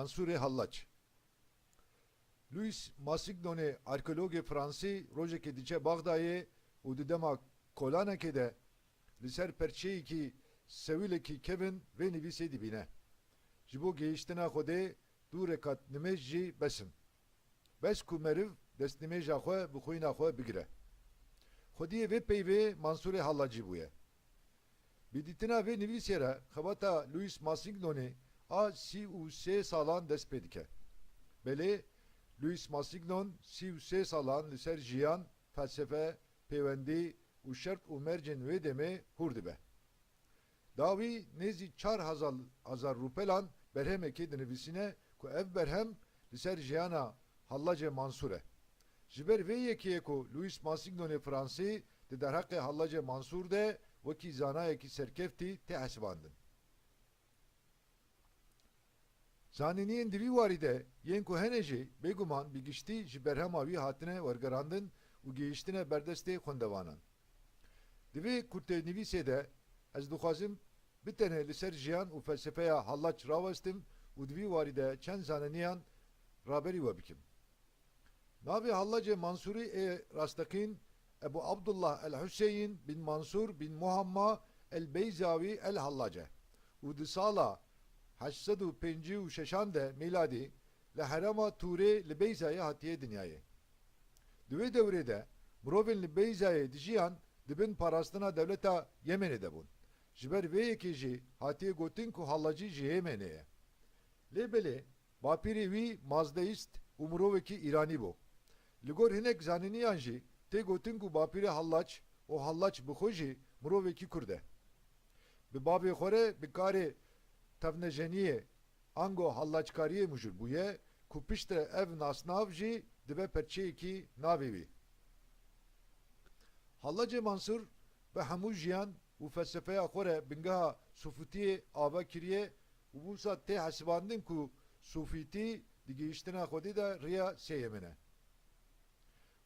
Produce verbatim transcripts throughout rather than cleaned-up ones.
Mansûrê Hallac. Louis Massignonê arkeologê fransî rojekê diçe Baxdayê û di dema kolanekê de li ser perçeyekî sewîlekî kevin vê nivîsê dibîne. Ji bo gihiştina Xwedê du rekat nimêj jî bes in. Bes ku meriv destnimêja xwe bi xwîna xwe bigire. Xwediyê vê peyvê Mansûrê Hallacî bûye. Bi dîtina vê nivîsê re xebata Louis Massignonê a sî û sê salan dest pê dike. Belê, Louis Massignon sî û sê salan li ser jiyan, felsefe, pêwendî û şert û mercên wê demê hûr dibe. Dawî nêzî çar hezar, hezar rûpelan berhemekê dinivîsîne ku ev berhem li ser jiyana Hallacê Mansûr e. Ji ber vê yekê ye ku Louis Massignonê Fransî di derheqê Hallacê Mansûr de wekî zanayekî serkeftî tê hesibandin. Zanîniyên di vî warî de yên ku hene jî bêguman bi giştî ji berhema wî hatine wergerandin û gihiştine berdestê xwendevanan. Di vê kurtênivîsê de ez dixwazim bi tenê li ser jiyan û felsefeya Hallac rawestim û di vî warî de çend zanîniyan raberî we bikim. Navê Hallacê Mansûrî ê rasteqîn Ebu Abdullah el-Huseyîn bin Mansûr bin Muhamma el-Beyzawî el-Hallac e û di sala heşt sed û pêncî û şeşan de mîladî li herêma Tûrê li Beyzayê hatiye dinyayê. Di wê dewrê de mirovên li Beyzayê dijiyan di bin parastina dewleta Yemenê de bûn. Ji ber vê yekê jî hatiye gotin ku Hallacî ji Yemenê ye. Lê belê, bapîrê wî mazdeîst û mirovekî Îranî bû. Li gor hinek zanîniyan jî tê gotin ku bapîrê Hallac û Hallac bi xwe jî mirovekî Kurd e. Bi bavê xwe re bi karê tevnejeniyê ango Hallackariyê mijûl bûye ku piştre ev nasnav jî dibe perçeyekî navê wî. Hallacê Mansûr bi hemû jiyan û felsefeya xwe re bingeha sofîtiyê ava kiriye û wisa tê hesibandin ku sofîtî di gihiştina Xwedê de riya sêyemin e.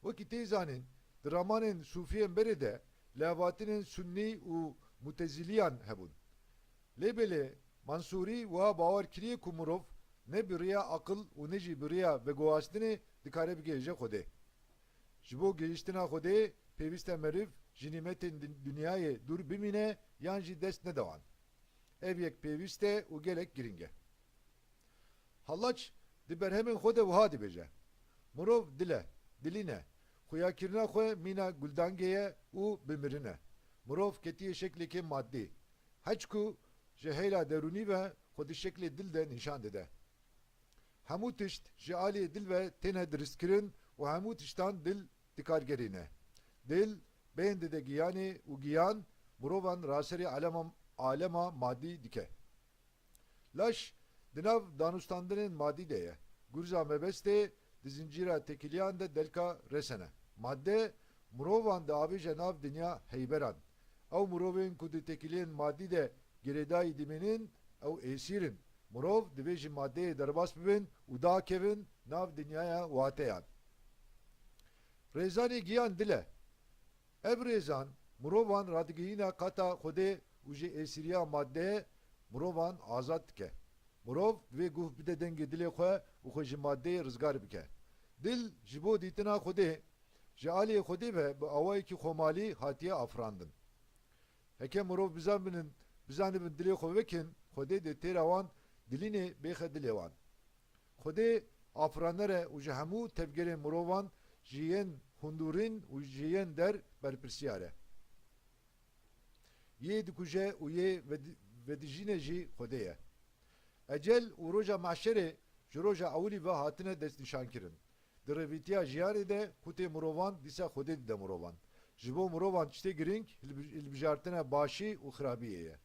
Wekî tê zanîn, di ramanên sofiyên berê de lêhavatînên sunnî û mutezilîyan hebûn. Lê belê Mansûrî wiha bawer kiriye ku mirov ne bi riya aqil û ne jî bi riya veguhastinê dikare bigihêje Xwedê. Ji bo gihiştina Xwedê pêwîst e meriv ji nîmetên di-, dinyayê dûr bimîne yan jî dest nede wan. Ev yek pêwîst e û gelek girîng e. Hallac di berhemên xwe de wiha dibêje, mirov dil e, dilîn e, xuyakirina xwe mîna guldangê ye û bi mirin e. Mirov ketiye şeklekê maddî. Heçku ji heyla derûnî ve xwe di şeklê dil de nîşan dide. Hemû tişt ji aliyê dil ve têne diristkirin û hemû tiştan dil di kar gerîne. Dil bêhn dide giyanê û giyan mirovan raserê alema, alema madî dike. Laş di nav danûstandinên madî de ye. Gurza mebestê di zincîra têkiliyan de delka resen e. Madde mirovan diavêje nav dinya heyberan. Ew mirovên ku di têkiliyên madî de girêdayî dimînin, ew êsîr in. Mirov divê ji maddeyê derbas bibin û dakevin nav dinyaya wateyan. Rêzanê giyan dil e. Ev rêzan mirovan radigihîne qata Xwedê û ji êsîriya maddeyê mirovan azad dike. Mirov divê guh bide dengê dilê xwe û xwe ji maddeyê rizgar bike. Dil ji bo dîtina Xwedê, ji aliyê Xwedê ve bi awayekî xwemalî hatiye afirandin. Heke mirov bizanbinin, bizanibin dilê xwe vekin, Xwedê dê têra wan dilînê bêxe dilê wan. Xwedê afiraner e û ji hemû tevgerên mirovan, ji yên hundûrîn û ji yên der berpirsiyar e. Yê dikuje û yê vedi-, vedijîne jî Xwedê ye. Ecel û roja mehşerê ji roja ewilî ve hatine destnîşankirin. Di rêvîtiya jiyanê de qûtê mirovan dîsa Xwedê dide mirovan. Ji bo mirovan tiştê girîng hilbi-, hilbijartina başî û xirabiyê ye.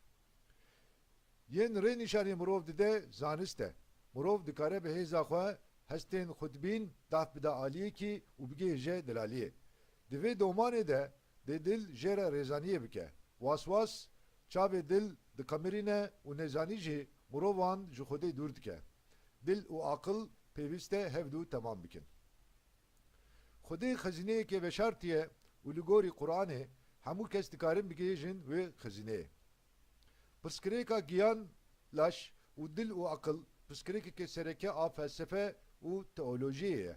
Yên rê nîşanî mirov dide zanist e. Mirov dikare bi hêza xwe hestên xwedbîn daf bide aliyekî û bigihêje delaliyê. Di vê domanê de dê dil jê re rêzaniyê bike. Waswas, çavê dil diqemirîne û nêzanî jî mirovan ji Xwedê dûr dike. Dil û aqil pêwîst e hevdu temam bikin. Xwedê xezîneyeke veşartî ye û li gorî Quranê hemû kes dikarin bigihêjin wê xezîneyê. Pirsgirêka giyan, laş û dil û aqil pirsgirêkeke sereke a felsefe û teolojiyê ye.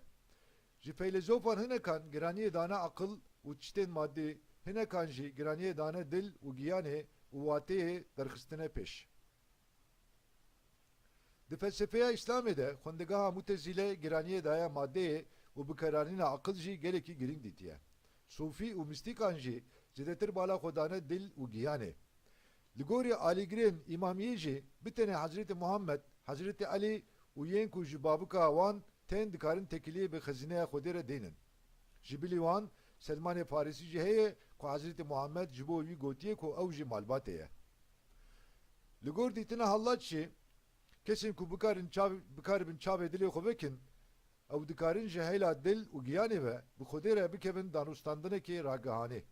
Ji feylezofan hinekan giraniyê dane aqil û tiştên madî, hinekan jî giraniyê dane dil û giyanê û wateyê derxistine pêş. Di felsefeya Îslamê de xwendegaha Mutezîle giraniyê daye madeyê û bikaranîna aqil jî gelekî girîng dîtiye. Sûfî û mîstîkan jî zêdetir bala xwe dane dil û giyanê. Li gorî alîgirên îmamiyê jî bi tenê Hezretî Muhammed, Hezretî Elî û yên ku ji babika wan tên dikarin tekiliyê bi xezîneya Xwedê re dênin. Ji bilî wan Selmanê Farisî jî heye ku Hezretî Muhammed ji bo wî gotiye ku ew jî malbatê ye. Li gor dîtina Hallaç jî, kesên ku bikarin çav-, bikaribin çavê dilê xwe vekin, ew dikarin ji heyla dil û giyanê ve bi Xwedê re bikevin danûstandinekê ragihanê.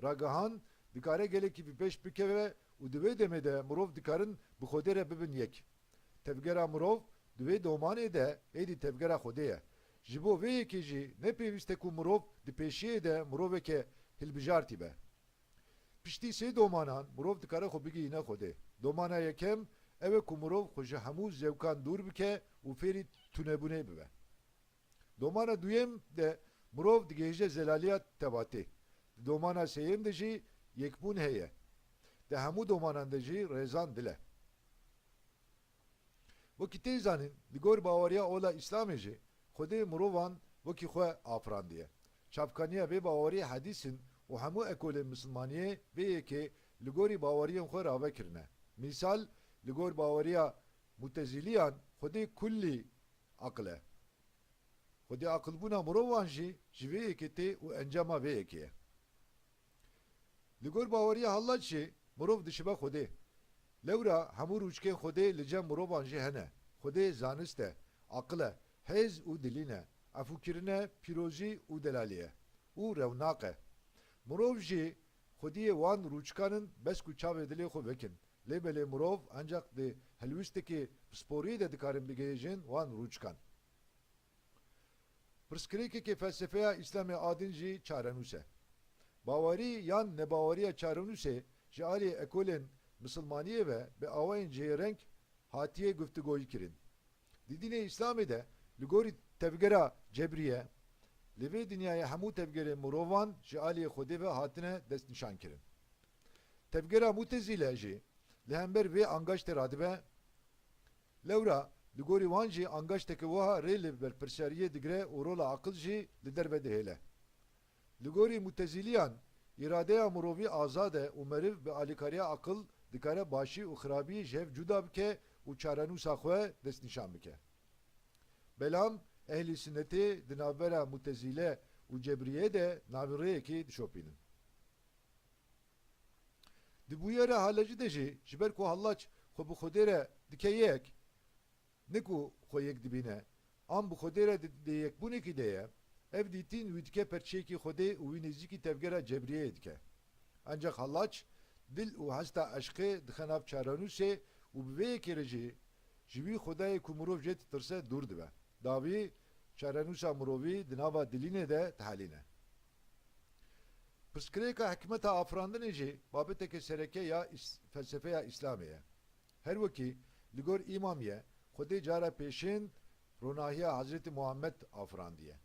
Ragihan dikare gelekî bi pêş bikeve û di wê demê de mirov dikarin bi Xwedê re bibin yek. Tevgera mirov di wê domanê de êdî tevgera Xwedê ye. Ji bo vê yekê jî ne pêwîst e ku mirov di pêşiyê de miroveke hilbijartî be. Piştî sê domanan mirov dikare xwe bigihîne Xwedê. Domana yekem ew e ku mirov xwe ji hemû zewkan dûr bike û fêrî tunebûnê bibe. Domana duyem de mirov digihêje zelaliya tevatê. Di domana sêyem de jî yekbûn heye. Di hemû domanan de jî rêzan dil e. Wekî tê zanîn, li gor baweriya ola Îslamê jî Xwedê mirovan wekî xwe afirandiye. Çavkaniya vê baweriyê hedîs in û hemû ekolên misilmaniyê vê yekê li gorî baweriyên xwe rave kirine. Mîsal, li gor baweriya Mutezîliyan Xwedê kullî aqil e. Xwedê aqilbûna mirovan jî ji vê yekê tê û encama vê yekê ye. Li gor baweriya Hallaç jî mirov dişibe Xwedê. Lewra hemû rûçkên Xwedê li cem mirovan jî hene. Xwedê zanist e, aqil e, hêz û dilîn e, efûkirin e, pîrozî û delalî ye û rewnaq e. Mirov jî xwediyê wan rûçkan in bes ku çavê dilê xwe vekin. Lê belê mirov ancak di helwîstekê pisporiyê de dikarin bigihêjin wan rûçkan. Pirsgirêkekê felsefeya Îslamê a din jî çarenûs e. Bawerî yan nebaweriya çarenûsê ji alî ekolên misilmaniyê ve bi awayên cihêreng hatiye guftugoyî kirin. Di dînê Îslamê de li gorî tevgera cebriye, li vê dinyayê hemû tevgerên mirovan ji aliyê Xwedê ve hatine destnîşankirin. Tevgera Mutezîle jî li hember vê angaştê radibe. Lewra li gorî wan jî angaşteke wiha rê li berpirsiyariyê digire û rola aqil jî li derve dihêle. Li gorî Mutezîliyan, îradeya mirovî azad e û meriv bi alîkariya aqil dikare başî û xirabî ji hev cuda bike û çarenûsa xwe destnîşan bike. Belam ehlî sinetê di navbera Mutezîle û Cebriyê de navîreyekê dişopînin. Di bûyera Hallacî de jî, ji ber ku Hallaç xwe bi Xwedê re dike yek, ne ku xwe yek dibîne, an bi Xwedê re di, di yekbûnekî de ye, ev dîtin wî dike perçeyekî Xwedê û wî nêzîkî tevgera Cebriyeyê dike. Ancak Hallaç dil û hesta eşqê dixe nav çarenûsê û bi vê yekê re jî ji wî Xwedayê ku mirov jê ditirse dûr dibe. Dawî çarenûsa mirovî di nava dilînê de dihelîne. Pirsgirêka hikmeta afirandinê jî babeteke sereke ya Îs-, felsefeya Îslamê ye. Her wekî li gor Îmamiye, Xwedê cara pêşîn ronahiya Hezretî Muhammed afirandiye.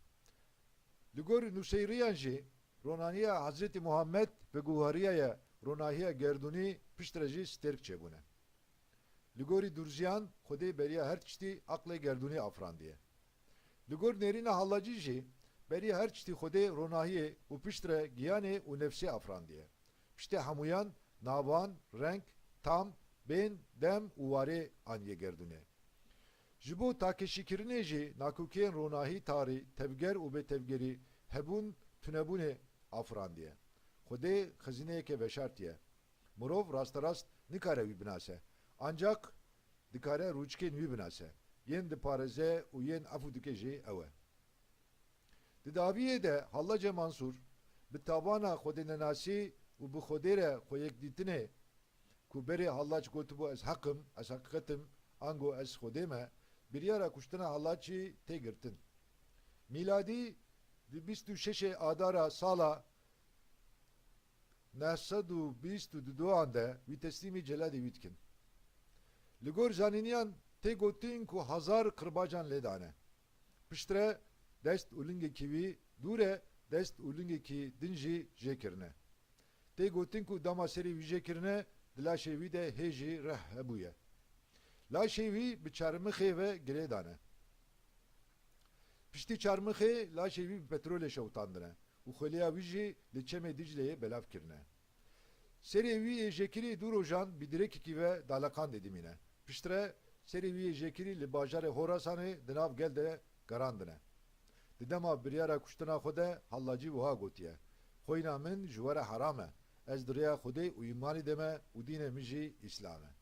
Li gor Nuseyriyan jî ronahiya Hezretî Muhammed veguheriyaye ronahiya gerdûnî, piştre jî stêrk çêbûne. Li gorî Durziyan, Xwedê beriya her tiştî aqlê gerdûnî afirandiye. Li gor nêrîna Hallacî jî, beriya her tiştî Xwedê ronahiyê û piştre giyanê û nefsê afirandiye. Piştê hemûyan navan, reng, tam, bên, dem û warê aniye gerdûnê. Ji bo takeşîkirinê jî nakokiyên ronahî, tarî, tevger û bêtevgerî, hebûn, tunebûnê afirandiye. Xwedê xezîneyeke veşartî ye. Mirov rasterast nikare wî binase. Ancak dikare rûçkên wî binase. Yên diparêze û yên efû dike jî ew e. Di dawiyê de Hallace Mansûr bi tabana xwedênenasî û bi Xwedê re xweyekdîtinê ku berê Hallaç gotibû ez heq im, ez heqîqet im, ango ez Xwedê me, biryara kuştina Hallaçî tê girtin. Mîladî di bîst û şeşê Adara sala neh sed û bîst û duan de wî teslîmî celadê wî dikin. Li gor zanîniyan Tê gotin ku hezar qirbacan lê dane. Piştre dest û lingekî wî dû re dest û lingekî din jî jê kirine. Tê gotin ku dema serê wî jê kirine, di laşê wî de hê jî rih hebûye. Laşê wî bi çarmixê ve girê dane. Piştî çarmixê laşê wî bi petrolê şewitandine û xweliya wî jî li Çemê Dicleyê belav kirine. Serê wî yê jêkirî du rojan bi direkekî ve daleqandê dimîne. Piştre serê wî yê jêkirî li bajarê Horasanê di nav gel de gerandine. Di dema biryara kuştina xwe de Hallacî wiha gotiye, Xweyna min ji we re heram e. Ez di rêya Xwedê û îmanî de me û dînê min jî Îslam e.